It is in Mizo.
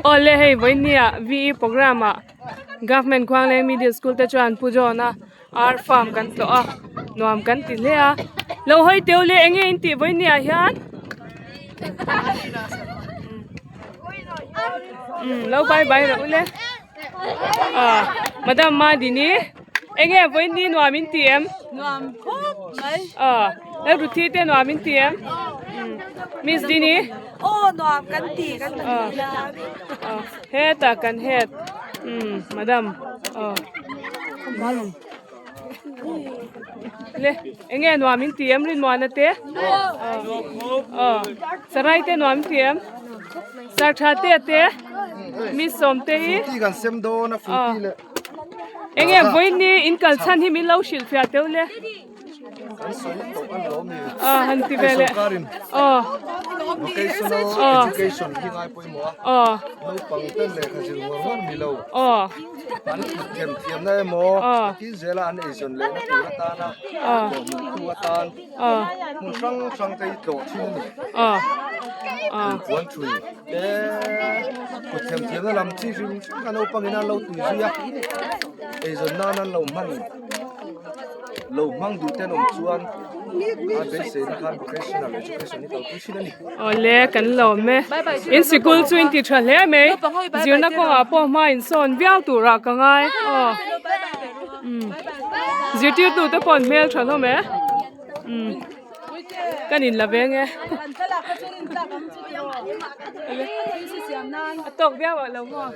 Awle hei vawinia VE programme ah Government Khuangleng Middle School te chuan Pu John a ar farm kan tlawh a nuam kan ti hle a lo hawi teu le enge in tih vawinia hian umm lo bye bye rawh ule ah madam Madini enge vawiin ni nuam in ti em nuam khawp mai ah Lalruthi te nuam in ti em umm Miss Dini aw nuam kan ti kan ti ah hetah kan het umm madam aw le enge nuam in ti em rinmuana te aw sarai te nuam in ti em sartha te te mi sawm te hi kan sem dawn a futi le enge vawiin ni in kal chhan hi min lo hrilh fiah teuh le Kan sawi tawh a lawm ni. Ah han ti ve le. Sorkarin Aw. vocational Aw. education hi ngai pawimawh a. Aw. Naupang ten lehkha zir ngawr ngawr ni lo. Aw. An kut them thiamna emaw Aw. tin zela an eizawn lehna tur atana Aw. hlawhhmuhtu atan Aw. hmun hrang hrang te hi tlawh thin a ni. Aw. Aw. Puan thui te kut them thiamna lam chi hrim hrim kha naupangin an lo tui zui a. Eizawn nan an lo hman. Lo hmang duh ten awm chuan a beiseina khan vocational education hi kalpui thin a ni. Awle kan lawm e. In sikul chu in ti tha hle mai. Zirna kawngah pawh hma in sawn viau turah ka ngai. Aw. Umm. Zirtirtu te pawh an hmel tha hlawm e. Umm. Kan in la veng e. A tawk viau ah lo maw.